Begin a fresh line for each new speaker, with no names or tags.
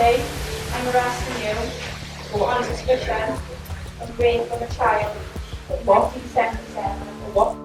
Okay, I'm arresting you on suspicion of rape of a child in 1977.
What?